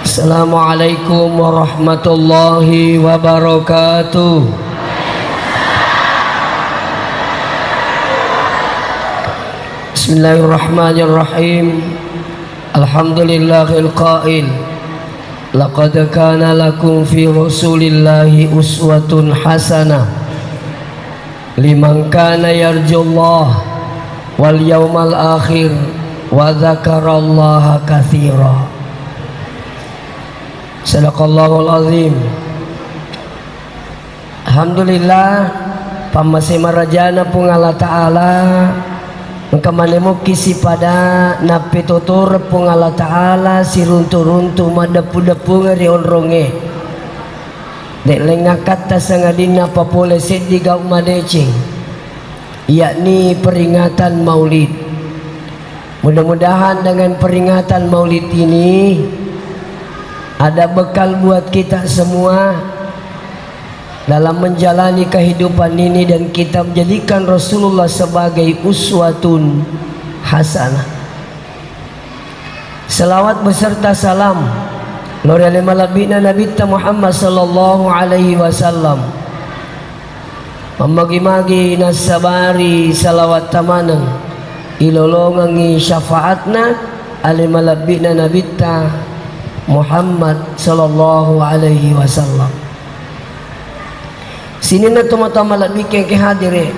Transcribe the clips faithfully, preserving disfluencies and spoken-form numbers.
Assalamualaikum warahmatullahi wabarakatuh. Bismillahirrahmanirrahim. Alhamdulillahil qail, "Laqad kana lakum fi Rasulillahi uswatun hasanah liman kana yarjullah wal yaumal akhir wa dzakarallaha katsira." Sadaqallahul azim. Alhamdulillah, pammase marajana Puang Allah Ta'ala, engka manemukki sipada nappetotoreng Puang Allah Ta'ala siruntu-runtu maddeppu-deppungeng ri onrongnge. De'lengngakkatta sangadinna papole seddi gau madeceng, yakni peringatan Maulid. Mudah-mudahan dengan peringatan Maulid ini ada bekal buat kita semua dalam menjalani kehidupan ini dan kita menjadikan Rasulullah sebagai uswatun hasanah. Selawat beserta salam lao ri ale malebbi'na Nabitta Muhammad sallallahu alaihi wasallam. Mammagi-magi nassabari salawatta maneng, ilolongengngi syafaatna ale malebbi'na Nabitta Muhammad sallallahu alaihi wasallam. Sininna tomatoa malebbi'ku engkae hadire.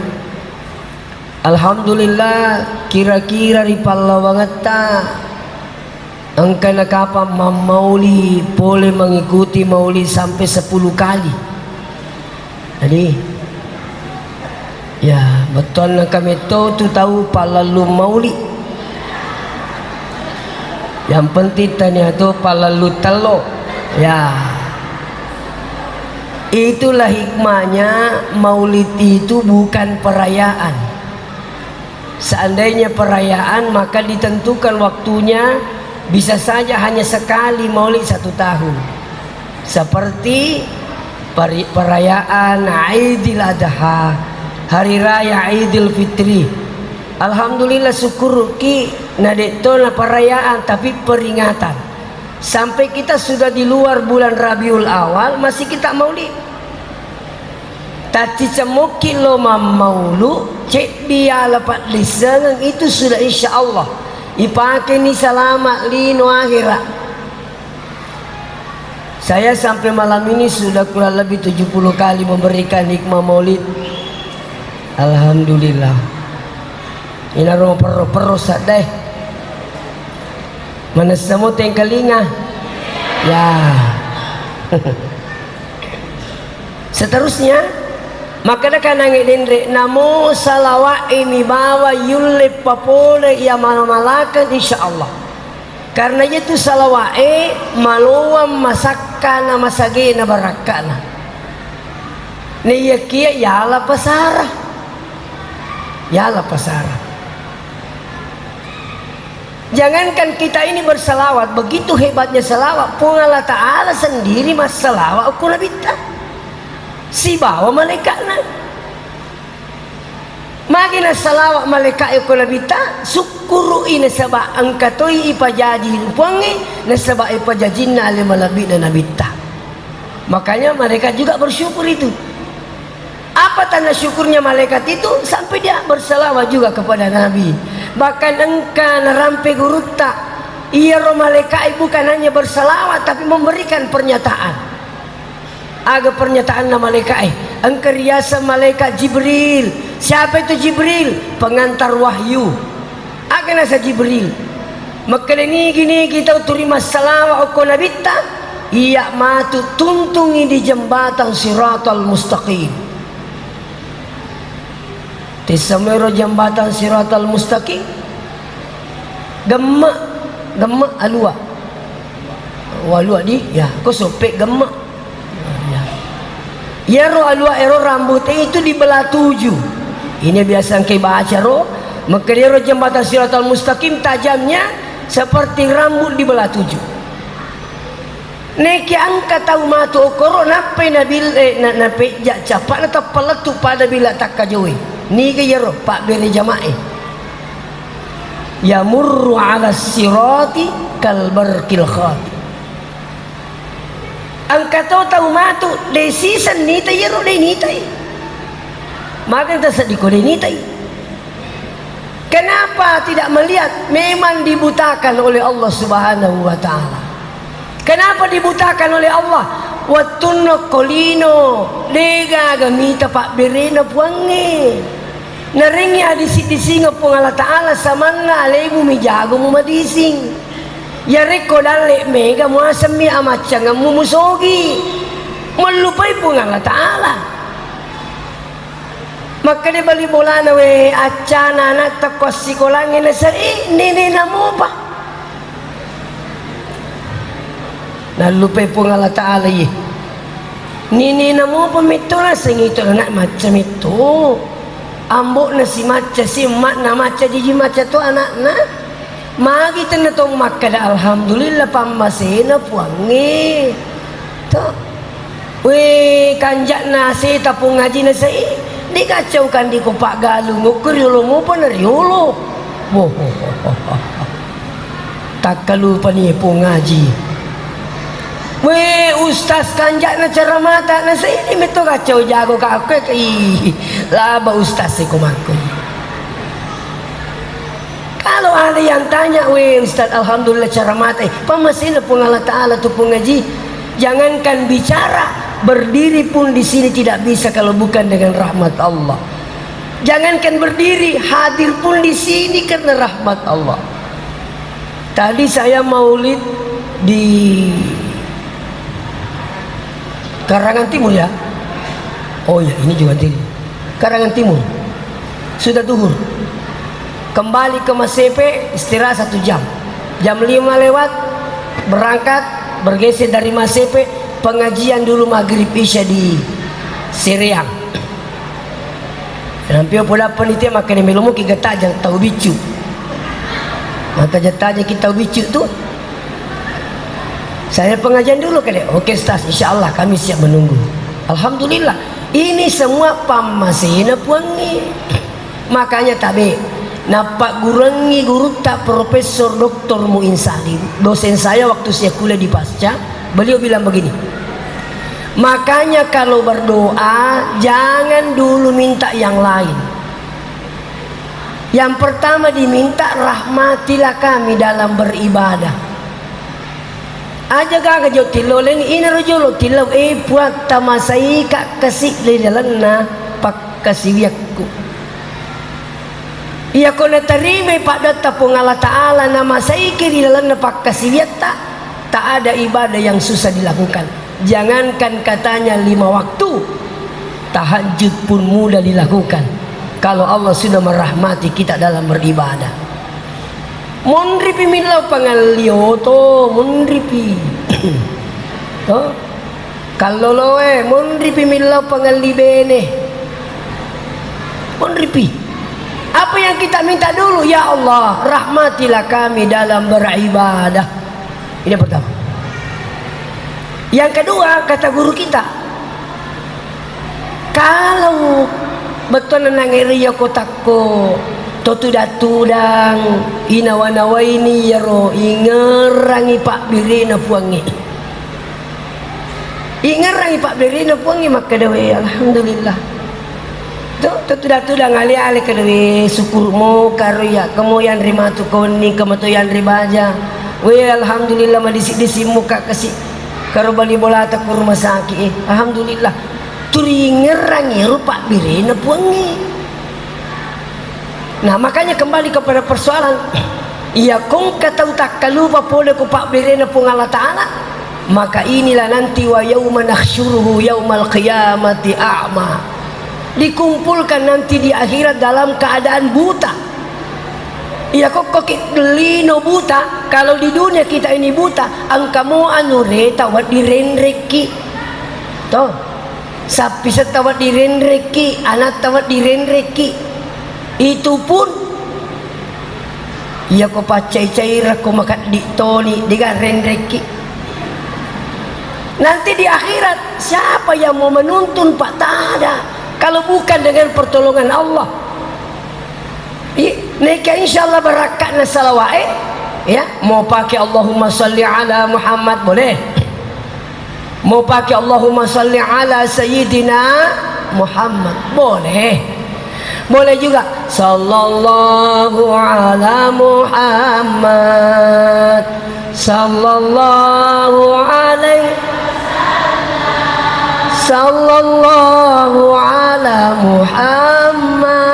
Alhamdulillah, kira-kira ri pallawangetta engkana kapang mammauli pole mengikuti mauli sampai sepuluh kali. Jadi, ya, bettuanna kametto tu tau pallallu mauli. Yang penting tania tu pallallu tello. Ya. Itulah hikmahnya maulid itu bukan perayaan. Seandainya perayaan, maka ditentukan waktunya, bisa saja hanya sekali maulid satu tahun. Seperti peri-, perayaan Aidil Adha, Hari Raya Aidil Fitri. Alhamdulillah, syukurki nadetto na perayaan, tapi peringatan. Sampai kita sudah di luar bulan Rabiul Awal, masih kita maulid. Taccicemmokki lo mammaulu, ceddi yala paddissengeng, itu sudah insya Allah ipakeni salama lino akhirat. Saya sampai malam ini sudah kurang lebih tujuh puluh kali memberikan hikmah maulid. Alhamdulillah. Inaro perro-perro saddae. Manessamo tengkalinga. Ya. Seterusnya, makkeda kanangnge denre, namo salawa'e mi bawa yulle papole iya mala-malakeng, insya Allah. Karena iyatu salawa'e maloang masakka na masagena barakka'na. Naiyakia yala pasara. Yala pasara. Jangankan kita ini berselawat, begitu hebatnya selawat, Puang Allah Ta'ala sendiri massalawat okko Nabitta. Sibawa malaikatna. Magi nassalawat malaika'e okko Nabitta, sukkuru'i nasaba engka toi ipajaji ri Puangnge, nasaba ipajajinna ale malebbi'na Nabitta. Makanya mereka juga bersyukur itu. Apa tanda syukurnya malaikat itu? Sampai dia bersalawat juga kepada Nabi. Bahkan engka narampe gurutta, iyaro malaikat bukan hanya bersalawat, tapi memberikan pernyataan. Aga pernyataanna malaikat, eh, engka riaseng malaikat Jibril. Siapa itu Jibril? Pengantar wahyu. Aga nasa Jibril? Makkeda nigi-nigi tau turi massalawa okko Nabitta, iya matu tuntungi di jembatan Siratal Mustaqim. Tessa mero jembatan Siratal Mustaqim? Gemme, gemme alua. Walua di, ya, ko soppe gemme. Ya. Iyaro alua ero rambut itu dibelah tujuh. Ini biasa engke baca ro, makkeda ero jembatan Siratal Mustaqim tajamnya seperti rambut dibelah tujuh. Neke engka tau matu okoro nappai nabil, eh, na, napejja capa na tappa lettu pada bila takkajoe. Niga iyaro pabbere jamae. Yamurru ala sirati kal barqil khati. Engka to tau matu, de siseng nita iyaro de nitai. Maganta seddi ko de nitai. Kenapa tidak melihat? Memang dibutakan oleh Allah Subhanahu wa Ta'ala. Kenapa dibutakan oleh Allah? Wettunna ko lino, degaga mita pabberena Puangnge. Narengngi adisi-disingeng Puang Allah Ta'ala, samanna alemu mi jago mu madising. Yarekko dalle mega muasemmi amaccangemmu musogi. Mellupai Puang Allah Ta'ala. Makkeda bali bolana, we, accana anatta ko assikolangnge nasai, nene namopa. Nallupai Puang Allah Ta'ala, iye. Nene namopa metto naseng itu anak macca metto. Ambo'na si macca si, emma'na macca, jiji macca to anakna. Magi tenna to makkeda, "Alhamdulillah, pammasena Puangnge." To. We, kanja'na seta Puang Haji nasai, dikacau kandi ko paggalung, ko riolo mopa na riolo. Boh. Takkalupani Puang Haji. We, ustaz kanja'na caramata nasai, di metto kacau jago ka, aku, ih, laba ustaz ko makko. Kalau ada yang tanya, "We, Ustaz, alhamdulillah caramata, eh, pammasena Puang Allah Ta'ala tu Puang Haji." Jangankan bicara, berdiri pun di sini tidak bisa kalau bukan dengan rahmat Allah. Jangankan berdiri, hadir pun di sini karena rahmat Allah. Tadi saya maulid di Karangan Timur, ya? Oh ya, ini juga Timur. Karangan Timur. Sudah duhur. Kembali ke Masepe, istirahat satu jam. Jam lima lewat, berangkat, bergeser dari Masepe, pengajian dulu maghrib isya di Sereang. Nampi poda panitia makkeda, "Melo muki getta jang tau biccu." Maka jetta jaki tau biccu tu. "Saya pengajian dulu," kade. "Oke, Ustaz, insya Allah kami siap menunggu." Alhamdulillah, ini semua pammasena Puangnge. Makanya tabe, nappagguruangngi gurutta Profesor Doktor Muin Salim, dosen saya waktu saya kuliah di Pasca, beliau bilang begini, "Makanya kalau berdoa, jangan dulu minta yang lain. Yang pertama diminta, rahmatilah kami dalam beribadah." Aja gaga jo tillo leng, inaro jolo tillo, eh, Puang, tamasaika kasi ri lalenna pakkasiwiakku. Iyako natarimai paddoatta Puang Allah Ta'ala, namasaiki ri lalenna pakkasiwiatta, tak ada ibadah yang susah dilakukan. Jangankan katanya lima waktu, tahajud pun mudah dilakukan kalau Allah sudah merahmati kita dalam beribadah. Monripi millau pangallio to, monripi. To? Kalloloe, monripi millau pangalli bene. Monripi. Apa yang kita minta dulu? "Ya Allah, rahmatilah kami dalam beribadah." Ini yang pertama. Yang kedua, kata guru kita, kalau bettuanna nangeri yako takko to tudang-tudang, inawa-nawaini yaro, ingerangi pabbirina Puangnge. Ingerangi pabbirina Puangnge, makkeda we, "Alhamdulillah." To, to tudang-tudang ale-ale kede, we, syukur mo karo iya, kemo yanre matu ko wenni, kemo to yanre baja. We, alhamdulillah, madisi-disi muka kasi. Karo bali bolata ko rumah sakit, eh. Alhamdulillah. Turingerangi ro pabbirena Puangnge. Nah, makanya kembali kepada persoalan, iya kongka tau takkalupa pole ko pabbirena Puang Allah Ta'ala, maka inilah nanti wa yauma nahsyuruhu yaumal qiyamati a'ma. Dikumpulkan nanti di akhirat dalam keadaan buta. Iya kokkoki lino buta, kalau di dunia kita ini buta, engka mo anureta wedding renrekki. Toh? Sappisetta wedding renrekki, anatta wedding renrekki. Itu pun, iyako paccai-cairakko makaddi toni, dega renrekki. Nanti di akhirat, siapa yang mau menuntun, Pak? Tak ada. Kalau bukan dengan pertolongan Allah. I, neka insya Allah barakka'na salawa'e, ya, mau pakai Allahumma salli ala Muhammad, boleh. Mau pakai Allahumma salli ala sayyidina Muhammad, boleh. Boleh juga sallallahu ala Muhammad, sallallahu alaihi, sallallahu ala Muhammad,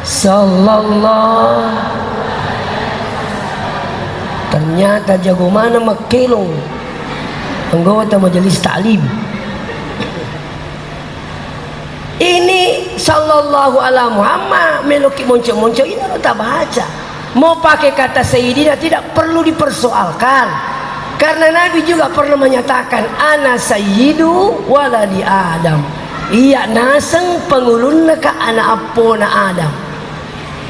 sallallahu. Ternyata jago mana makkelong anggota majelis taklim. Ini sallallahu ala Muhammad, meloki monco-monco, ini lo tabaca. Mau pakai kata sayyidina tidak perlu dipersoalkan. Karena Nabi juga pernah menyatakan, "Ana sayyidu waladi Adam." Iya naseng pengulunna ka anak appona Adam.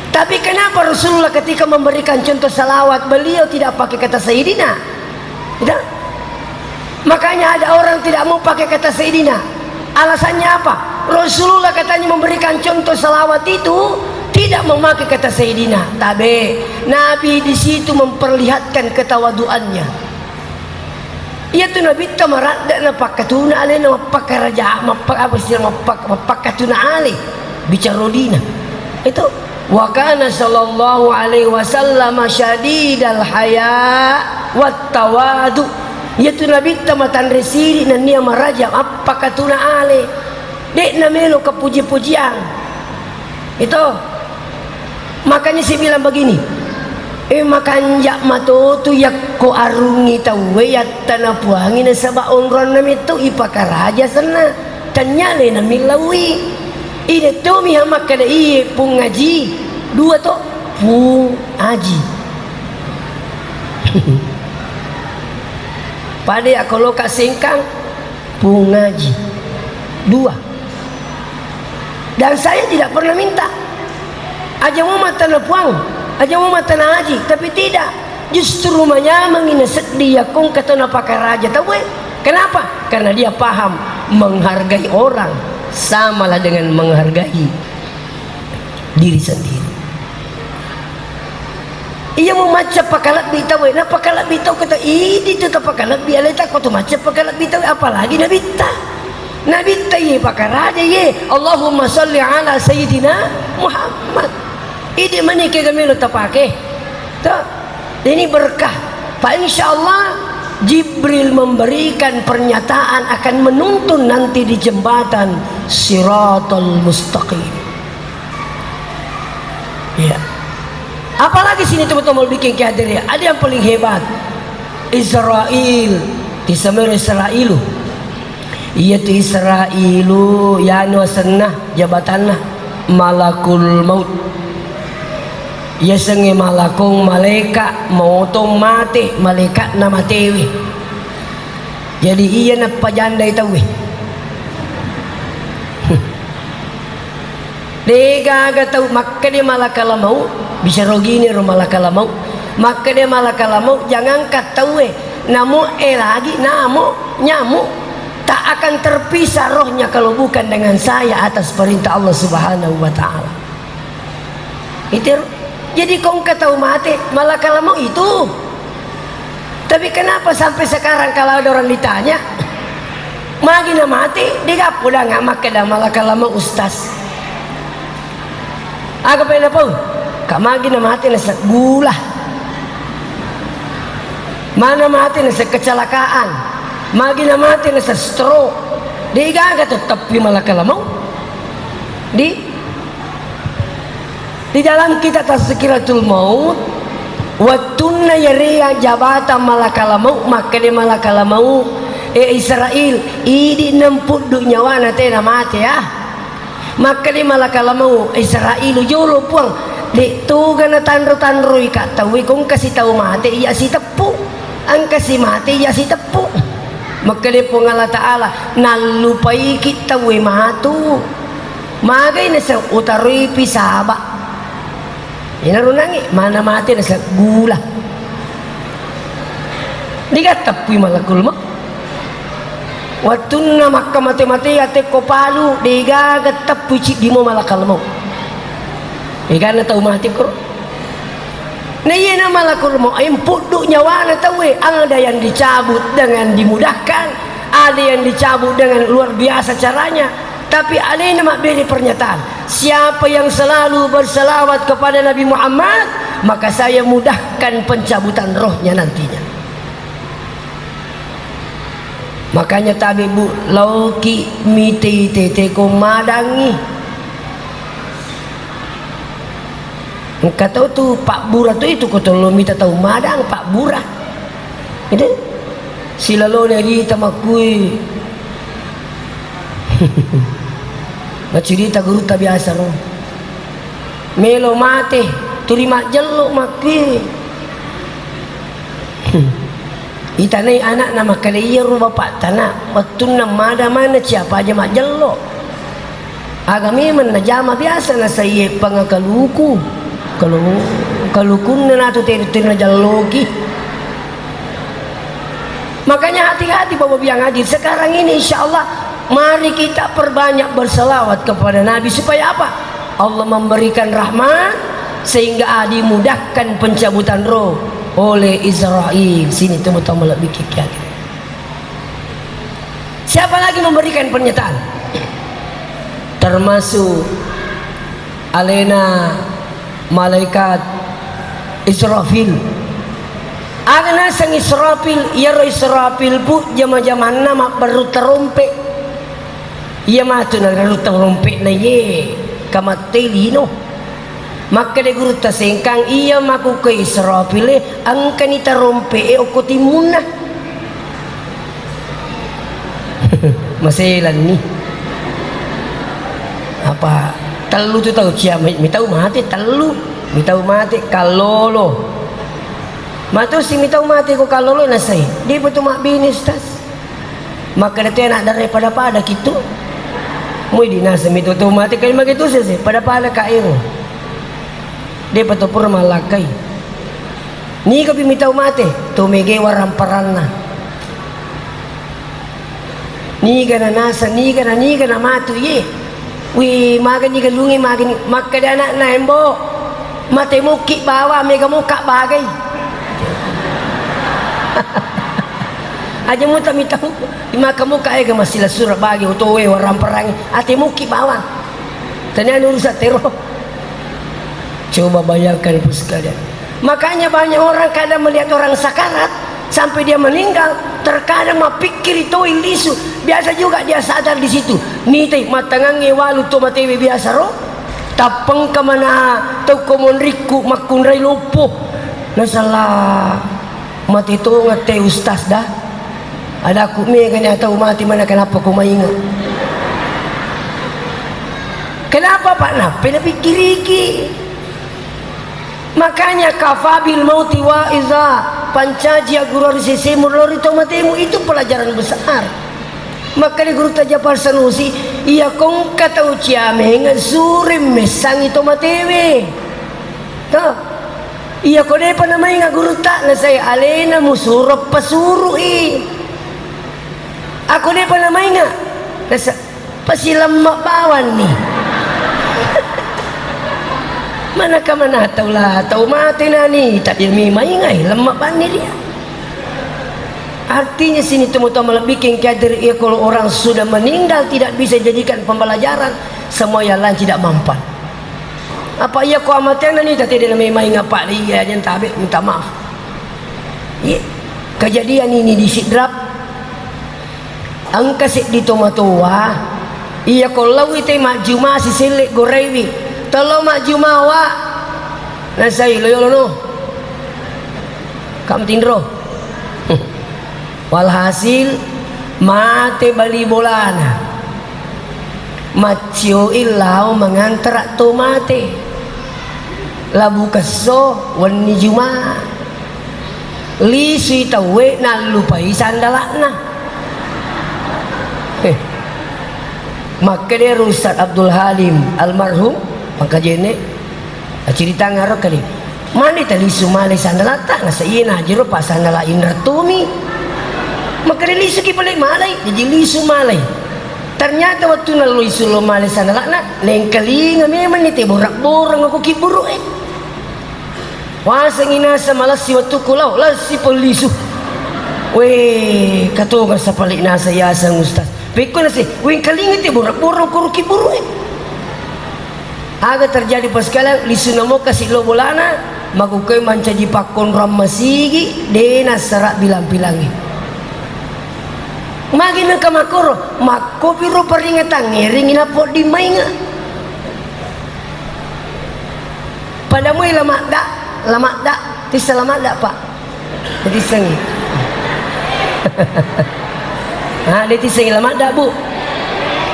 Tapi kenapa Rasulullah ketika memberikan contoh salawat, beliau tidak pakai kata sayyidina? Tidak. Makanya ada orang tidak mau pakai kata sayyidina. Alasannya apa? Rasulullah katanya memberikan contoh salawat itu tidak memakai kata sayyidina. Tabe, Nabi di situ memperlihatkan ketawaduannya. Iya tu Nabitta maradda na pakkatuna alena, mappakaraja, mappa-, apa istilah, mappa-, mappakatuna ale bicara dina. Itu wa kana sallallahu alaihi wasallam syadidal haya wat tawadu. Iya tu Nabitta matanre siri nennia maraja, mappakatuna ale. De'na melo kepuji-pujian. Itu. Makanya saya bilang begini, eh, makanja matotu yakko arungi tauwe yattana puangi nasaba onronna metto ipakaraja senna. Tanyale na millaui. Ide tomi ha makkada iye Pung Aji. Dua to, Pung Aji. Pada ya kalau ka Sengkang, Pung Aji. Dua. Dan saya tidak pernah minta. Aja mau matana Puang, aja mau matana Aji, tapi tidak. Justru manyamengi nasedding yakko engka to napakaraja tauwe. Kenapa? Karena dia paham menghargai orang samalah dengan menghargai diri sendiri. Iya mu macca pakalebbi tauwe, na pakalebbi tau kata idi tu tapakalebbi aleta ko tu macca pakalebbi tauwe, apalagi nabitta. Nabitta iye pakaraja iye. Allahumma salli ala sayyidina Muhammad. Idi mani kega melo tapake. Tuh. Ini berkah. Fa insya Allah Jibril memberikan pernyataan akan menuntun nanti di jembatan Siratal Mustaqim. Iya. Apalagi sini teman-teman bikin kehadiran. Ada yang paling hebat. Israel. Isamero Israelu. Iya tu Israelu, yanu asenna, jabatanna Malakul Maut. Yasengnge malakong malaeka, maotong mate, malaeka'na matewe. Jadi iya nappajandai tauwe. Degaga tau makkeda malakal maut, bisa rogini ro malakal maut. Makkeda malakal maut, jangankan tauwe, namo'e lagi, namo, nyamuk, tak akan terpisah rohnya kalau bukan dengan saya atas perintah Allah Subhanahu wa Ta'ala. Itu. Jadi kongka tau mate, malakal maut itu. Tapi kenapa sampai sekarang kalau ada orang ditanya, magi na mate, dega podang makkeda malakal maut ustaz. Aga pale napau? Ka magi na mate naseng gula. Mana mate naseng kecelakaan. Magi na mate naseng stroke. Degaga tetteppi malakal maut. Di Di dalam kitab Tazkiratul Maut, wettunna yaria jabatan malakal maut, makkeda malakal maut, "Eh Israel, idi nempuddu nyawana tena mate ya." Makkeda malakal maut, "Israel jolo Puang, de toga natanro-tanroi ka tauwe ko engka sitau mate iya siteppu, engka si mate iya siteppu." Makkeda Puang Allah Ta'ala, "Nallupaiki tauwe matu." Magai naseng utaroipi saba. Inaro nangi, mana mate naseng gula. Degaga teppui malakul maut. Wettunna makka mate-mate atekko palu, degaga teppui ciddi mo malakal maut. Degaga tau mate koro. Nah, iya na malakul maut, eh, puddu nyawana tauwe, ada yang dicabut dengan dimudahkan, ada yang dicabut dengan luar biasa caranya. Tapi alena mabbere pernyataan, siapa yang selalu berselawat kepada Nabi Muhammad, maka saya mudahkan pencabutan rohnya nantinya. Makanya tabe, Bu, laoki mitei tete ko madangi. Engka tau tu pabbura tu itu ko tollo mita tau madang pabbura. Itu silalone rita makkui. Maccurita gurutta biasa ro. Melo mate, turi majjello makkui. Itanai anakna makkeda, "Iyaro bapakta, Nak, wettunna mada maneng siapa aja majjello." Aga memeng najama biasa nasaiye pangakaluku. Kalu-, kalukunna natu teri-, teri najalloki. Makanya hati-hati Bapak Biang Haji. Sekarang ini insya Allah mari kita perbanyak berselawat kepada Nabi supaya apa? Allah memberikan rahmat sehingga dimudahkan pencabutan roh oleh Israel. Sini temu-temu lebih kiki. Siapa lagi memberikan pernyataan? Termasuk alena malaikat Israfil. Aga naseng Israfil, iyaro Israfil, Bu, jama-jamanna mabberru tarompe. Iya matu nagarru tarompe na iye, kamattei lino. Makkeda gurutta Sengkang, iya makkukue Israfil e, engkani tarompe e okko timmunna. Maselanni. Apa tellu tu tau cia, mi-, mitau mate tellu, mitau mate kallolo. Matu si mitau mate ko kallolo nasai. Depa tu mabbini, Ustaz. Makkeda te anak dare pada-pada kitu. Mui dinaseng mitu tu mate kai mage tu sese, pada-pada ka ero. Depa to pura mallakkai. Niga pi mitau mate, to mege waramparanna. Niga na nasa, niga na, niga na matu ye. Wi, magani galungi magani, makkeda anakna, "Embo, mate mukki bawang, mega mukka bagai." Aja muta mitau, maka mukka ega masila sura bagi utowe waramparangi, ate mukki bawang. Tanya urusan tero. Coba bayangkan, Ibu sekalian. Makanya banyak orang kadang melihat orang sakarat, sampai dia meninggal, terkadang mapikkiri toi lisu. Biasa juga dia sadar di situ. Nitai, matangangnge walu to matewe biasa ro. Tappengka mana tau ko monrikku makkunrai loppo. Nasala mate tongeng te ustaz da. Adakku mega ni atau mate mana kenapa ko mainga. Kenapa Pak? Nape napikkiriki? Makanya kafabil mauti waiza, pancaji agguru ri sesemu lao ri to matemu, itu pelajaran besar. Makkeda Gurutta Japar Sanusi, iya kongka tau ciameng sure messangi to matewe. To. Iya ko depa namainga gurutta, nasai alena musuro pasuru'i. Ako depa namainga, nasa Pasilemma bawanni. Manaka mana tau la tau mate nani, tapi mi maingai lemma banni dia. Artinya sini temu-temu lebih kengkadir ya, kalau orang sudah meninggal tidak bisa jadikan pembelajaran, semua yang lain tidak mempan. Apa iya ko amateanna ni tadi dia namai mainga pak dia aja tabe minta maaf. Iya. Kejadian ini di Sidrap. Engka seddi tomatoa, iya ko laowi te majjuma siselle goraiwi, tolo majjuma wa, nasai lo yolo no. Kam tinro. Walhasil, mate bali bolana. Maccioi lao mangantara to mate. Labu Kesso, wenni Juma. Lisui tauwe nallupai sandala'na. Eh. Makkeda Ustaz Abdul Halim almarhum, mangkajene, aciritangnga ro kali. Mani talisu male sandalata, nasa iye najero pa sandala Indra Tumi. Makkeda lisuki pale malai, jaji lisu malai. Ternyata wettunna lisu lo male sandala'na, lengkalinga memang ni te borak-borang ko kiburu e. Wasengngi naseng malessi wettukku lao, lessi pellisu. Weh, katonga sapali naseng yaseng ustaz. Pekko nase, wengkalinga te borong-borong koro kiburu e. Aga terjadi pas sekalian, lisu namo kasi lo bolana, makukkue mancaji pakkonrang masigi, de nassara bilang-bilangi. Magi nengka makkoro, makkopiro peringatang ngeringi napodding mainga. Pada mui lamadda, lamadda, tissa lamadda, Pak. Tissa ni. Ha, de tissa lamadda, Bu.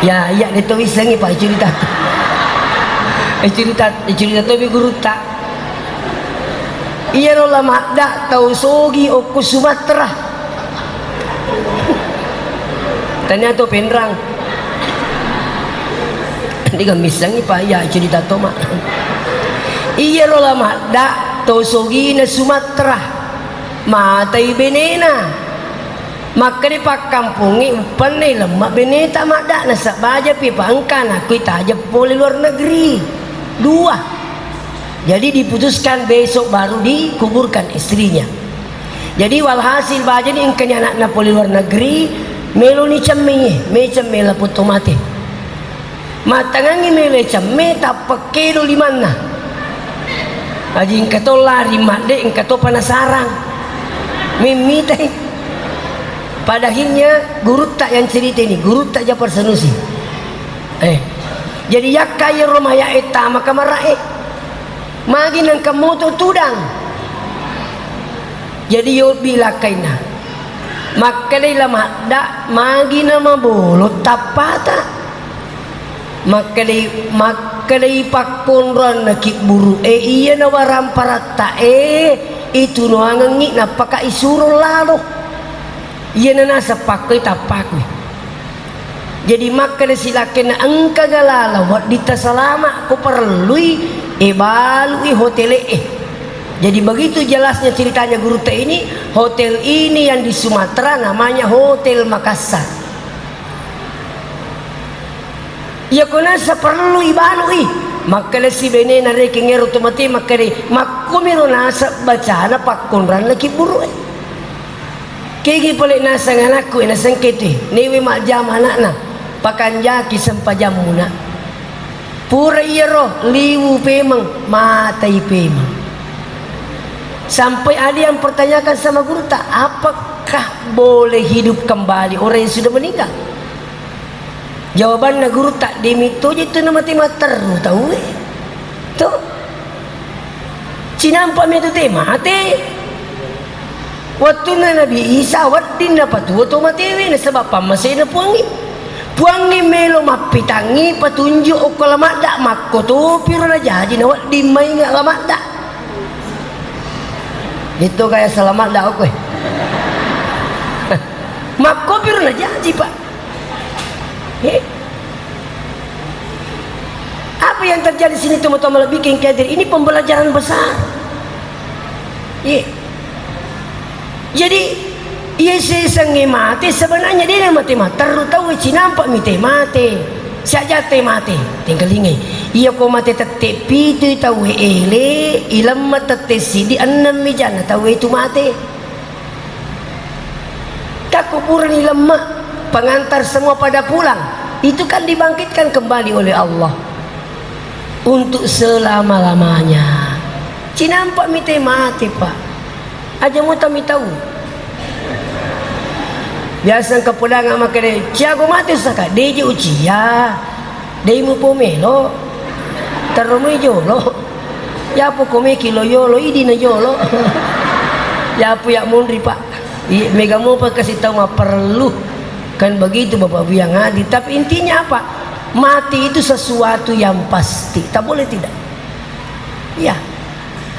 Ya, iya, de to wissengi, Pak, cerita. Eh, cerita, eh, cerita to bi gurutta. Iyaro lamadda tau sogi okko Sumatera. Tania to penrang. Digammissengi, Pak, iya cerita to, Mak. Iyaro lamadda to sogina Sumatera. Matai benena. Makkeda pakkampongnge, "Uppanne lemma beneta madda, nasaba bajapi pa engka anakku itajeng pole luar negeri." Dua. Jadi diputuskan besok baru dikuburkan istrinya. Jadi walhasil bajani engkani anakna pole luar negeri, meloni cemme, me cemme lapong to mate. Mattangangngi melo cemme, tappa kedo limanna. Aji engka to lari madde, engka to panasarang. Mimmitai. Padahalnya gurutta yang cerita ini, gurutta Japar Sanusi. Eh, jadi yakka iyaro mayae tama kamarae. Magi nengka moto tudang. Jadi yobbi lakkainna. Makkedai lamadda, magi namabolo tappata. Makkedai, makkedai pakkonroanna kibburu e, iya nawaramparatta e, itunuangengngi nappaka isuro lalo. Iyana naseng pakkoi tappakui. Jadi makkeda silakkenna, engka galala wedding tasalama ko parellui, e balui hotele e. Jadi begitu jelasnya ceritanya gurutta ini, hotel ini yang di Sumatera namanya Hotel Makassar. Iya ko nasa perlu ibalui. Makkeda si benena rekeng ero to mate, makkeda, makkomiro nasa bacana pakkonranna kibburu e. Kegi pole naseng anakku e, naseng kete, newe majjama anakna, pakanjaki sempajammuna. Pura iyaro liwu pemeng, matai pemeng. Sampai ada yang pertanyakan sama gurutta, apakah boleh hidup kembali orang yang sudah meninggal? Jawabanna gurutta, de mittoje tu namate matteru tauwe. To? Cinampa mi tu te mate. Wattunna Nabi Isa wedding napatuo to matewe nasaba pammasena Puangnge. Puangnge melo mappitangngi patunjuk okko lamadda, makkotopiro najaji nawedding mainga lamadda. Itu kaya salamadda okko e. Makkopiro najaji, Pak. Eh? Apa yang terjadi sini, teman-teman, bikin kader ini pembelajaran besar. Iya. Jadi, iya sesengnge mate, sebenarnya dia mate matteru tau, cinampa mi te mate. Siaja te mate, tengkalingai. Iya ko mate tette pitu tau ele, ilemma tette sidi ennem mi janna tau itu mate. Kan kuburan ilemma, pengantar semua pada pulang. Itu kan dibangkitkan kembali oleh Allah untuk selama-lamanya. Cinampa mi te mate, Pak. Aja muta mi tau. Biasa engka podang makkeda, "Ciago mate usaka?" "Deje ucia." Dei mupo melo. Teromoi jolo. Yapo komeki lo yolo, idi na jolo. Yapo ya munri, Pak. Iya, mega mopa kasi tau maperlu. Kan begitu Bapak Ibu yang hadir. Tapi intinya apa? Mati itu sesuatu yang pasti. Tak boleh tidak. Iya.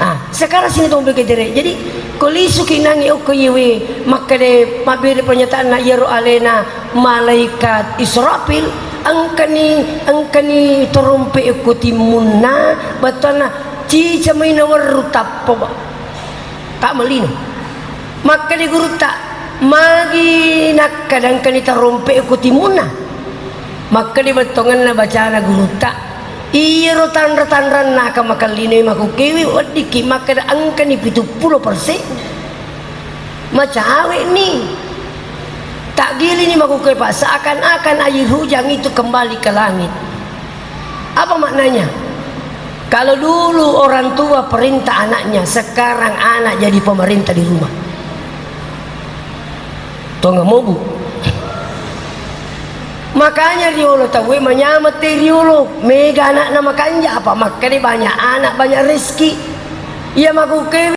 Ah, sekarang sini tong pikir. Jadi, ko lisuki nangi okko yewe, makkede mabbere pernyataanna iyaro alena malaikat Israfil, engkani, engkani torompe okko timmunna, battuanna cica mai nawerru tappa, Pak. Tak melino. Makkede gurutta, magi nakkada engkani tarompe okko timmunna? Makkede bettongenna bacana gurutta, Iyaro tanra-tanranna aka makellinoi makukkewe weddikki makkeda engkani pitu pulo persen. Macawe'ni. Takgilini makukkewe, Pak, seakan-akan air hujan itu kembali ke langit. Apa maknanya? Kalau dulu orang tua perintah anaknya, sekarang anak jadi pemerintah di rumah. Tonga mobu. Makanya riolo tauwe manyameng te riolo, mega anakna makanja, apa makkeda banyak anak banyak rezeki. Iya makukkewe